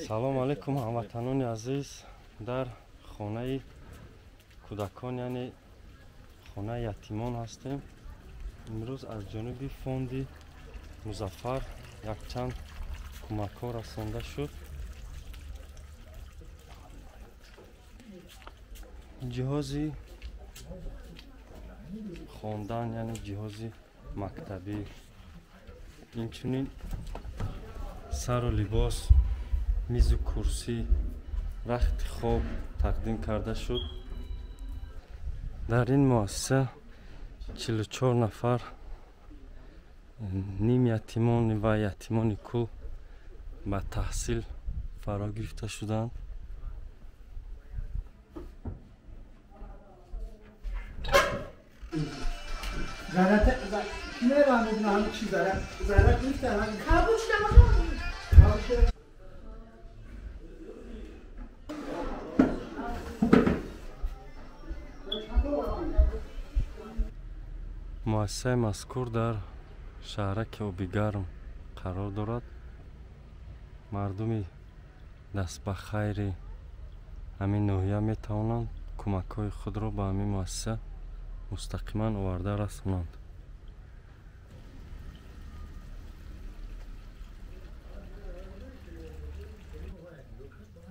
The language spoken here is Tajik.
Салом алейкум, ҳамватанони азиз. Дар хонаи кӯдакон, яъне хонаи ятимон ҳастем. Имрӯз аз ҷониби фонди Музаффар якчанд кӯмакҳо расонда шуд. Ҷиҳози хондан, яъне ҷиҳози мактабӣ, инчунин сару либос, мизу курсӣ, рахти хоб тақдим карда шуд. Дар ин муассиса 44 нафар ним ятимон ва ятимони кул ба таҳсил фаро гирифта шуданд. Муассисаи мазкур дар шаҳраки Обигарм қарор дорад. Мардуми дастбахайри ҳамин ноҳия метавонанд кӯмакҳои худро ба ҳамин муассиса мустақиман оварда расонанд.